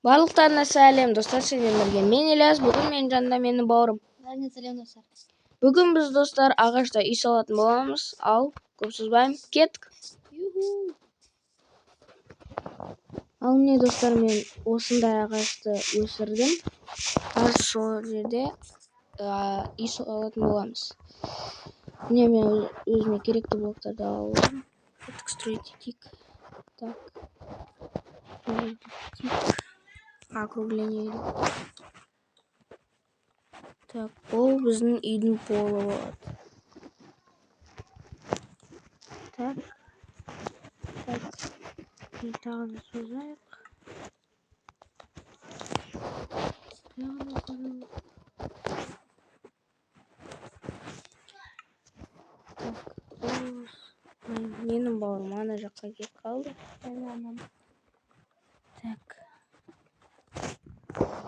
Барлықтарына сәлем, достар, сіздермен бірге мен Ильяс. Бүгін менің жанымда менің бауырым. Бәріне сәлем, достар. Бүгін біз, достар, ағашта үй салатын боламыз. Ал, көп созбаймын, кеттік. Юху. Ал міне, достар, мен осындай ағашты өсірдім. Қазір сол жерде үй салатын боламыз. Міне, мен өзіме керекті блоктарды алып, кеттік, строить етейік. Так. Округление. Так, бұл біздің үйдің полы болады. Так. Так. Тағы да созайық. Тағы да созайық. Так, бұл менің бауырым ана жаққа кетіп қалды. Так.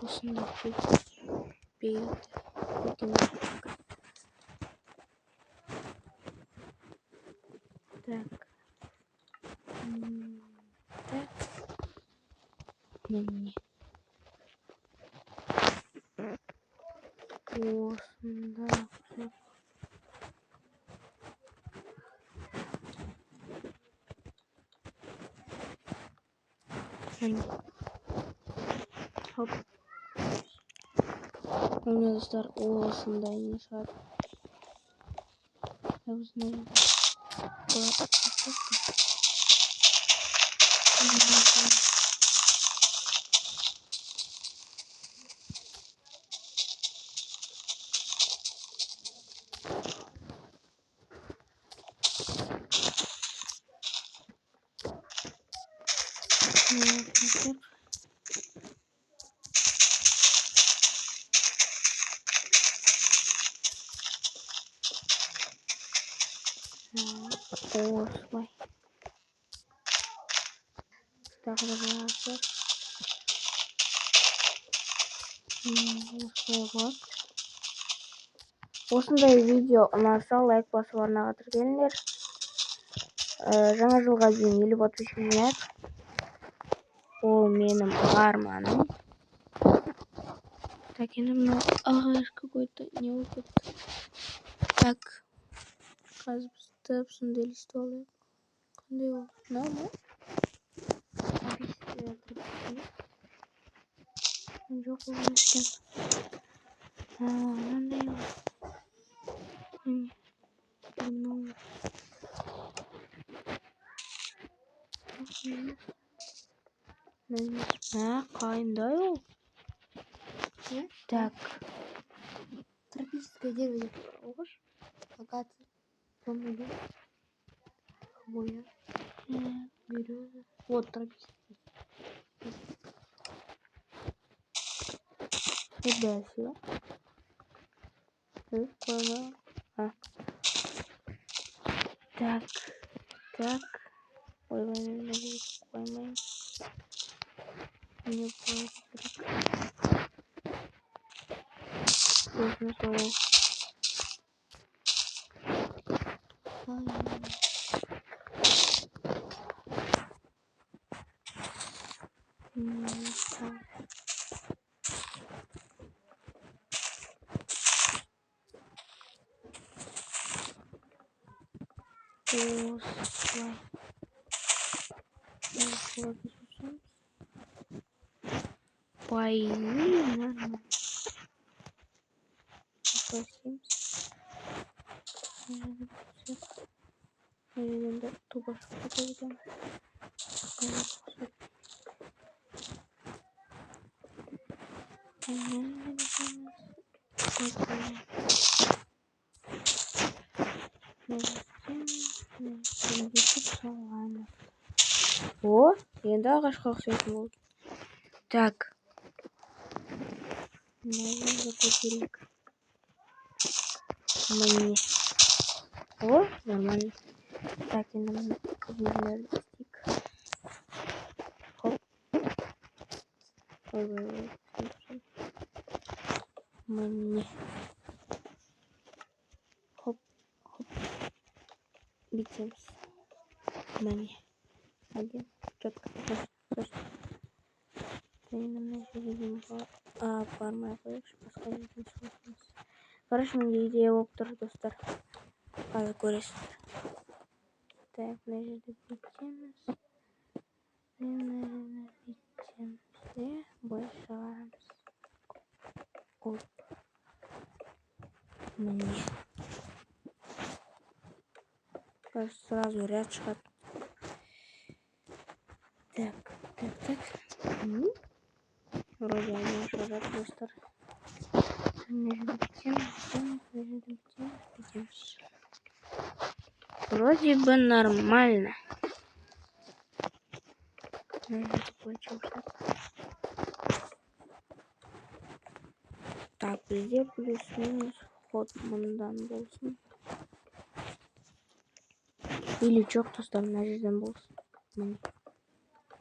Осындай бейді. Так. Так. Міне. Осындай. Міне. Хоп. Міне, достар, осындай не шығады. Осындай. Осылай. Тағы да болса. Осылай болады. Осындай видео ұнаса, лайк басып арнаға тіркеліңдер. Жаңа жылға дейін 50 подписчик жинайық. Ол менің арманым. Так, енді мынау ағаш какой-то не болып кетті. Так. Қазір біз тіп сондай лист алайық. Қандай ол? Мынау ма? Жоқ, ол емес екен. Мынандай ол. Міне. Мынау. Қандай ол? Так. Тропическое дерево деп оқыш. Акация. Бамбук. Хвоя. Береза. Вот тропический. Куда сюда? Так. Так. Ой, ой, ой, ой. Мне нужно. Осылай. По идее, нормально. Енді туба шығып кетеді екен. О, енді ағашқа ұқсайтын болды. Так. Мына көтерейік. Міне. О, нормально. Так, енді мына нелерді істейік. Хоп. Ой, ой, ой. Міне. Хоп, хоп. Бүйтеміз. Міне. Один. Четко. Енді мына жерге дейін бармай қояйықшы, басқа жерден шығамыз. Короче, менде идея болып тұр, достар. Қазір көресіздер. Так, мына жерде бүйтеміз. Мына жерде бүйтеміз де, былай шығарамыз. Оп. Міне. Короче, сразу ряд шығады. Так, так, так. Вроде один шығып жатыр, достар. Мына жерде бүйтеміз, бүйтеміз, мына жерде бүйтеміз, бүйтеміз. Вроде бы нормально. Мына жерде былай шығып жатыр. Так, бізде плюс-минус вход мындан болсын. Или жоқ, достар, мына жерден болсын. Міне.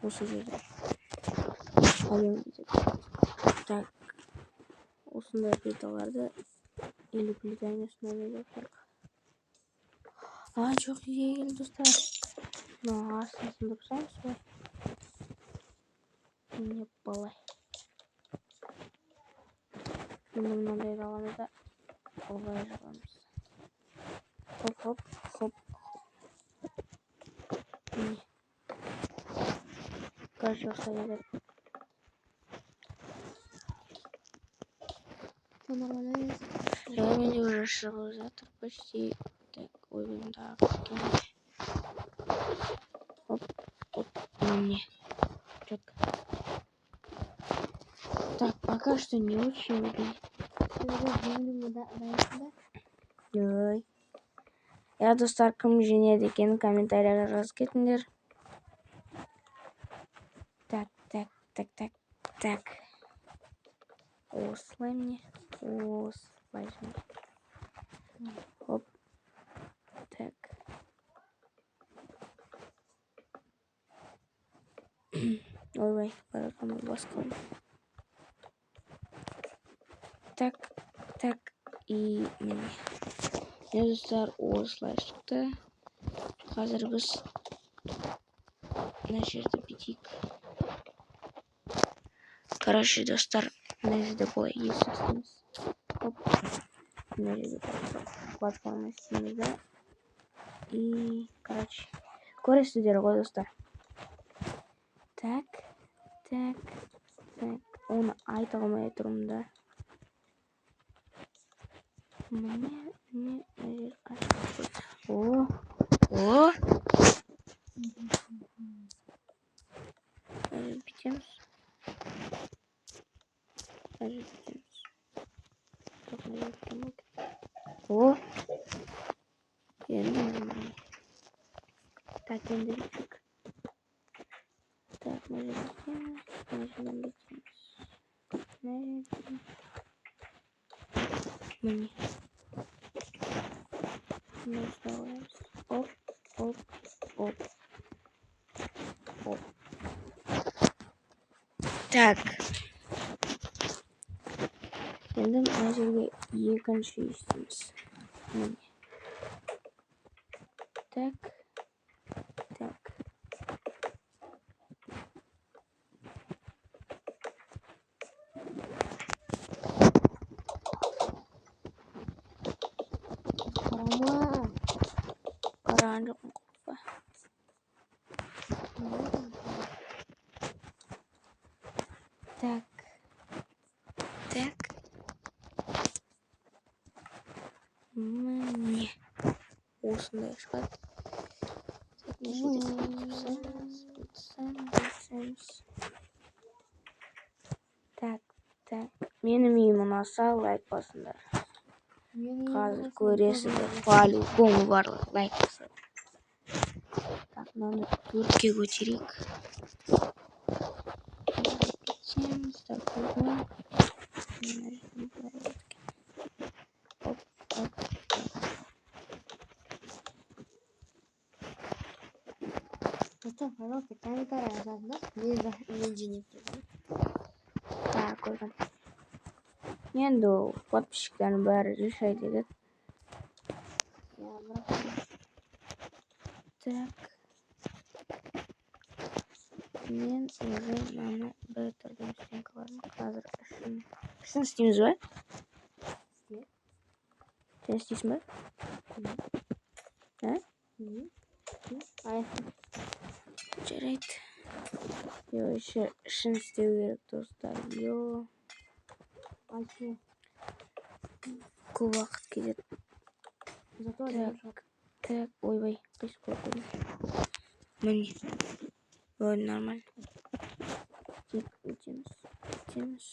Осы жерден. Әдемі бүйтеді. Так. Осындай плиталарды или плита емес, мынандай заттар. А, жоқ, идея келді, достар. Мына астын сындырып тастаймыз былай. Міне былай. Енді мынандайды аламыз да былай жабамыз. Хоп, хоп, хоп, хоп. Міне. Короче, осылай кетеді. Всё нормально есть. Иә, менде уже шығып жатыр почти. Так, ой, блин, тағы кеткен. Оп, оп, міне. Четко. Так, пока что не очень выглядит. Ой. Я, достар, кім жеңеді екенін комментарияға жазып кетіңдер. Так, так, так, так, так. Осылай міне. Осылай және. Хоп. Так. Ойбай, баратқанды басып қалдым. Так, так, и міне. Міне, достар, осылай шықты. Қазір біз мына жерді бүйтейік. Короче, достар, мына жерде былай есік істейміз. Хоп. Мына жерде платформа істейміз да. И, короче, көресіздер ғой, достар. Так, так, так. Оны айта алмай тұрмын да. Міне, міне, мына жер ашық қойды. О, о. Мына жерді бүйтеміз. Мына жерді бүйтеміз. Жоқ, мына жерді бүйтеміз. О. Енді нормально. Так, енді бүйтейік. Так, мына жерді бүйтеміз. Мына жерден бүйтеміз. Мына жерден. Міне. Мына жерді қоямыз. Оп, оп, оп. Оп. Так. Енді мына жерге екінші үй істейміз. Міне. Так. Так. Қарама. Қараған жоқпын, қорықпа. Так. Так. Міне. Осындай шығады. Так, мына жерде бүйтіп тастаймыз, бүйтіп. Так, так. Менің үйім ұнаса, лайк басыңдар. Қазір көресіздер, по-любому барлығы лайк басады. Так, мынаны 4-ке көтерейік. Бүйтеміз, так, бүгін мына жерден былай болады екен. Оп, оп, оп. Достар, пожалуйста, комментарий жазыңдар. Мен жеңемін деп. Так, көрдім. Енді ол подписчиктердің бәрі решать етеді. Иә, бірақ Так. Мен уже мынаны бітірдім, стенкаларын. Қазір ішін істейміз ба? Істе. Сен істейсің ба? А? Аяқта. Жарайды. Йо, еще ішін істеу керек, достар. Йо. Ай, Көп уақыт кетеді. Зато әдемі шығады. Так, ойбай, қисық қойып қойдым. Міне. Вроде нормально. Тек өтеміз, өтеміз.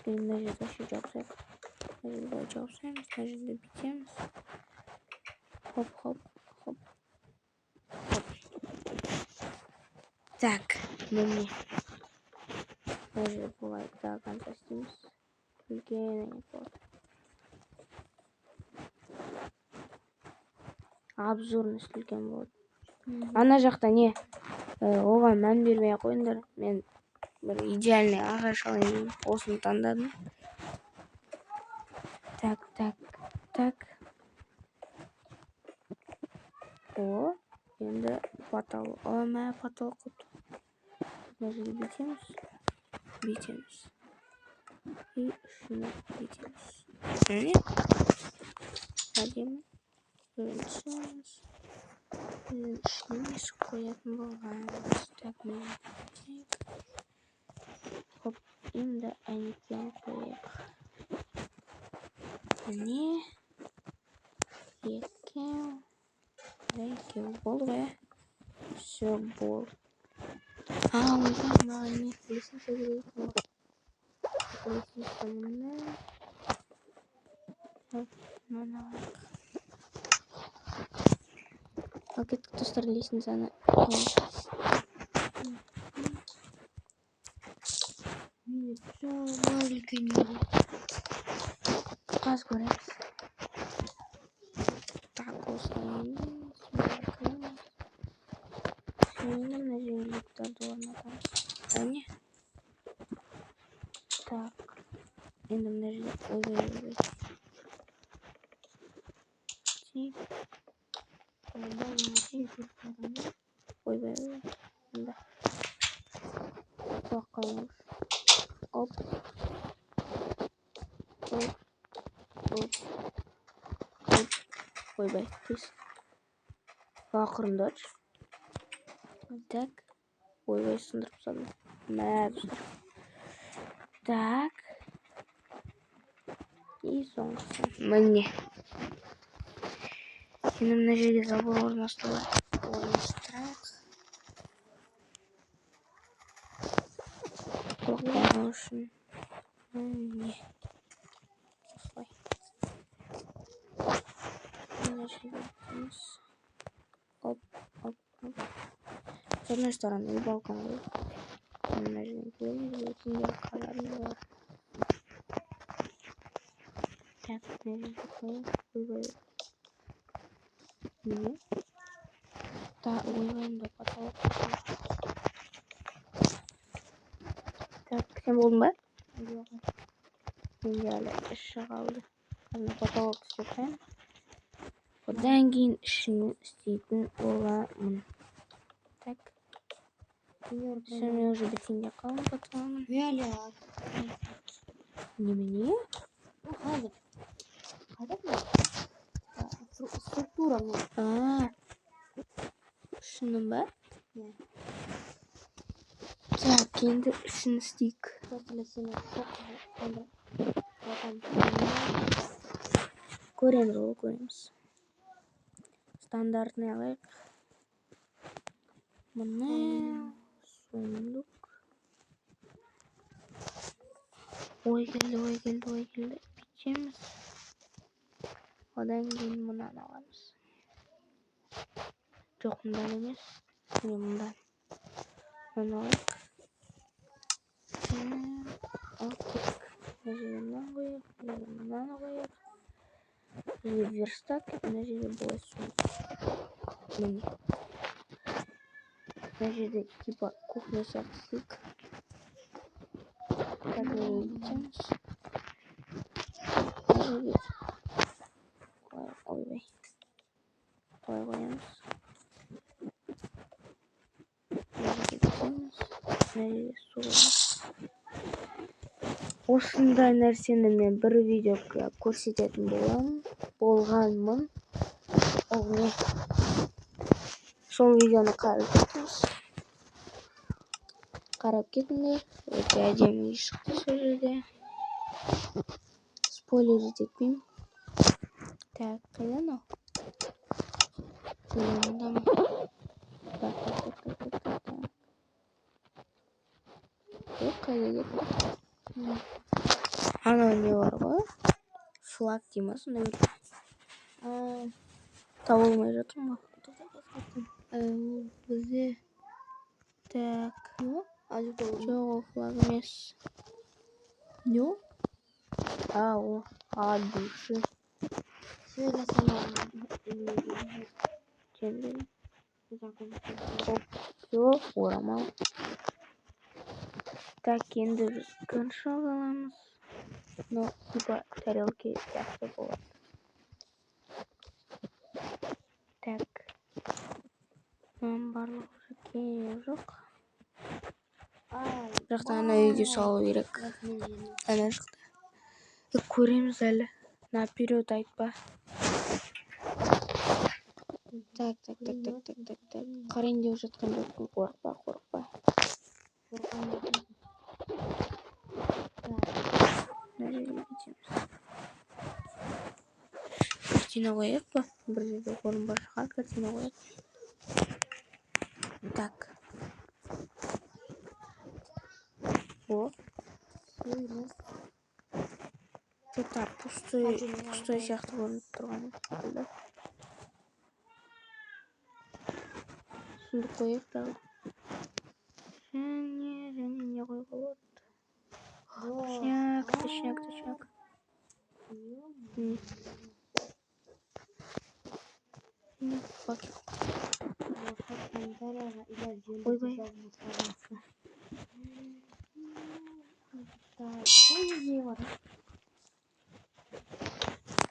Енді мына жерді вообще жауып тастайық. Мына жерді былай жауып тастаймыз, мына жерді бүйтеміз. Хоп, хоп, хоп. Хоп. Так, міне. Мына жерді былай до конца істейміз. Үлкен әйнек болады. Обзорность үлкен болады. Ана жақта не? Оған мән бермей ақ қойыңдар. Мен бір идеальный ағаш алайын, осыны таңдадым. Так, так, так. О, енді потолок. О, мә, потолок қойыпты. Мына жерде бүйтеміз. Бүйтеміз. И ішіне бүйтеміз. Міне. Әдемі. Түсеміз. Ішіне есік қоятын боламыз. Так, міне. Хоп, енді әйнекпен қояйық. Міне. Екеу. Екеу болды ғой, ә? Все, болды. А, ойбай, маған не лестница керек екен ғой. Лестница міне. Так, мынаны алайық. Ал кеттік, достар, лестницаны қояйық. Менде жаман үлкен үй. Қазір көреміз. Так, осылай кіреміз. Енді мына жерге люктарды орнатамыз. Әне. Так. Енді мына жерде ойбай, ойбай. Тик. Ойбай, мына жерде көріп. Ойбай, ойбай. Мында. Құлақ қалмау үшін. Оп. Оп. Оп. Оп. Ойбай, қисық. Ақырындашы. Так. Ойбай, сындырып тастадым. Мә, достар. Так. И соңғысы. Міне. Енді мына жерге забор орналастырайық. Құлақ қалмау үшін. Міне. Осылай. Мына жерге бүйтеміз. Оп, оп, оп. С одной стороны балкон ғой. Мына жерден келеміз, өтінде қаларын бар. Так, мына жерге қояйық. Ойбай. Міне. Та, ойбай, мында потолок. Так, сен болдың ба? Жоқ. Менде әлі іші қалды. Қазір потолок істеп қоямын. Одан кейін ішін істейтін боламын. Так. Все, мен уже бітейін деп қалдым потологын. Мен әлі Немене? Ну, қазір. Қайда бұл? Структура мына. А, шынын ба? Иә. Так, енді ішін істейік. Просто сені қондырып. Көреміз ол, көреміз. Стандартный алайық. Міне сундук. Ой келді, ой келді, ой келді. Бүйтеміз. Одан кейін мынаны аламыз. Жоқ, мындан емес. Міне мындан. Мынаны алайық. Ал кеттік. Мына жерге мынаны қояйық, мына жерге мынаны қояйық. Мына жерге верстак, мына жерге былай сундук. Міне. Мына жерде типа кухня сияқты істейік. Так, мына жерге бүйтеміз. Мына жерге былай, ойбай. Былай қоямыз. қоямыз, мына жерге су қоямыз. Осындай нәрсені мен бір видео көрсететін боламын, болғанмын. Ол не? Сол видеоны қарап кетіңіз. Қарап кетіңдер. Өте әдемі үй шықты сол жерде. Спойлер етпеймін. Так, қайда анау? Мында ма? Так, так, так, так, так, так, так. Жоқ, қайда кетті? Анау не бар ғой? Флаг дей ма сондай бір? Таба алмай жатырмын ғой. Ол бізде. Так. Не ол? А, жоқ, ол Жоқ, ол флаг емес. Не ол? А, о, от души. Все, сама. Тем. Оп, все, орамал. Так, енді біз горшок аламыз. Ну, типа тарелки сияқты болады. Так. Мынаның барлығы уже керек жоқ. Бұл жақта ана үйге салу керек. Ана жақта. Көреміз әлі. Наперед айтпа. Так, так, так, так, так, так, так. Қарайын деп жатқан жоқпын. Қорықпа, қорықпа. Мына жерге кетеміз. Картина қояйық па? Бір жерде орын бар шығар, картина қояйық. Так. О. Что-то пустой, пустой сияқты көрініп тұрған секілді. Сундук қояйық тағы. Және не қоюға болады? Точняк, точняк, точняк. Не, факел. Ойбай.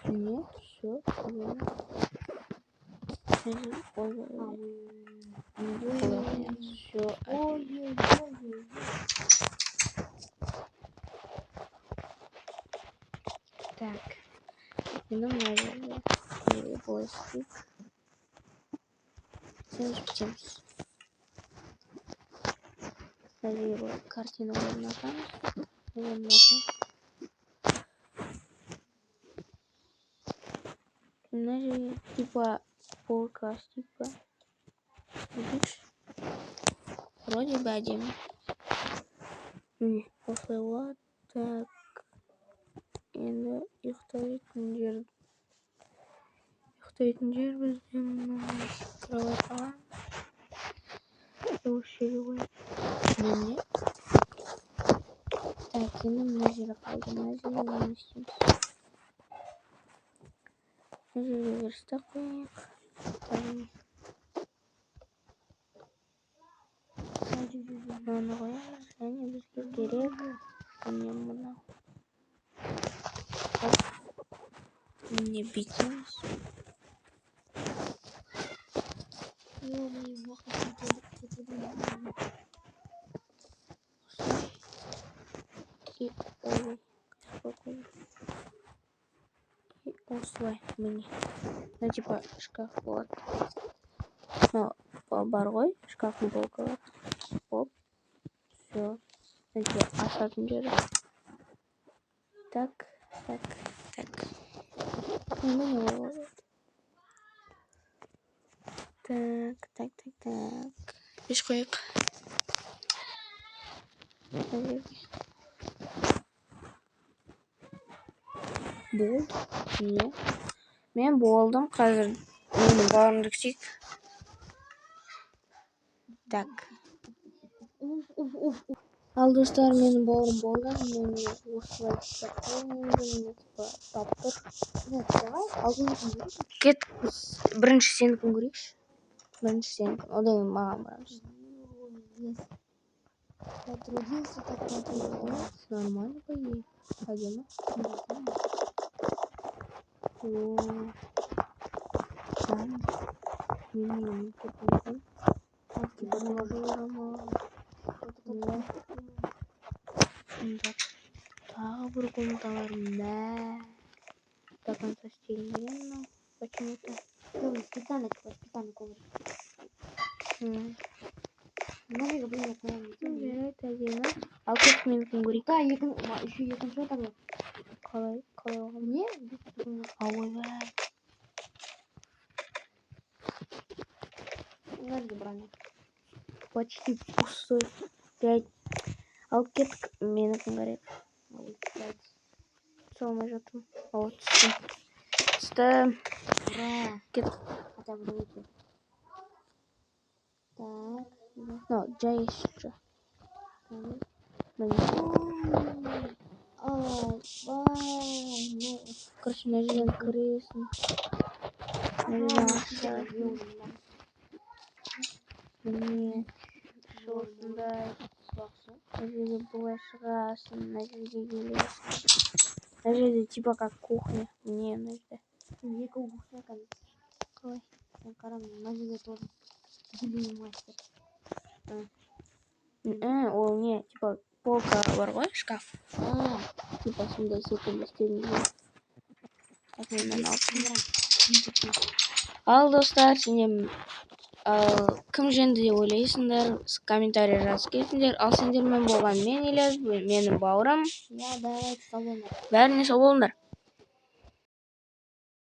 Не, все, ой, все. Так, енді мына жерде былай істейік. Бітеміз, бітеміз. Мына жерге былай картина орнатамыз. Мына жерге типа полка істейік па? Вроде бы әдемі. Міне, осылай болады. Так. Енді ұйықтайтын жер. Ұйықтайтын жер бізде мынандай кровать аламыз. Осы жерге қоямыз. Міне. Так, енді мына жері қалды. Мына жерге не істейміз? Мына жерге верстак қояйық. Тағы не? Мынаны қоямыз. Және бізге керек міне мынау. Міне бүйтеміз. И ой, и осылай міне. Ну, типа шкаф болады. Ну, бар ғой, шкафтың полкалары. Оп, все. Типа ашатын жері. Так, так, так. Енді не болады? Так, так, так, так. Пеш қояйық. Болды. Не? Мен болдым. Қазір менің бауырымды күтейік. Так. Ал достар, менің бауырым болды. Мен осылай істеп қойдым. Міне типа тап тұр. Кет, бірінші сенікін көрейікші. Бірінші сенікін. Одан кейін маған барамыз. Потрудился, так потрудился. Нормально, по идее. Әдемі. О, да. Немене, типа, тоже орамал. Вот это. Мында тағы бір комнаталар. Мә, до конца істелінбеген мынау почему-то. Ну, специально, типа, специальный коврик. Мына жерге бірдеңе қоямын десем. Жарайды, әдемі. Ал кеттік, менікін көрейік. Та екі, еще екінші этаж бар. Қалай оған? Не? Бес комната. А, ойбай. Мына жерде броня. Почти пустой. Жарайды, алып кеттік, менікін қарайық. Ой, блядь. Түсе алмай жатырмын. О, түстім, түстім. Ура! Кеттік. Хотя бы лучше. Так. Мынау жай есік же. Так. Міне. Ой, ой, ну. Короче, мына жерден кіресің, мына жерден ашасың. Міне, осындай. Жақсы. Мына жерге былай шығасың, мына жерге келесің, мына жерде типа как кухня. Міне, мына жерде. Екі кухня екен. Қалай? Сен қара, мына жерде тоже гильдия мастер. Ол не, типа полка бар ғой, шкаф. А, типа сондай секілді істелінген. Так, мен мынаны алып. Ал, достар, сендер, ал, кім жеңді деп ойлайсыңдар? Комментарий жазып кетіңдер. Ал сендермен болған мен, Ильяс, менің бауырым. Я, давайте, сау болыңдар. Бәріне сау болыңдар.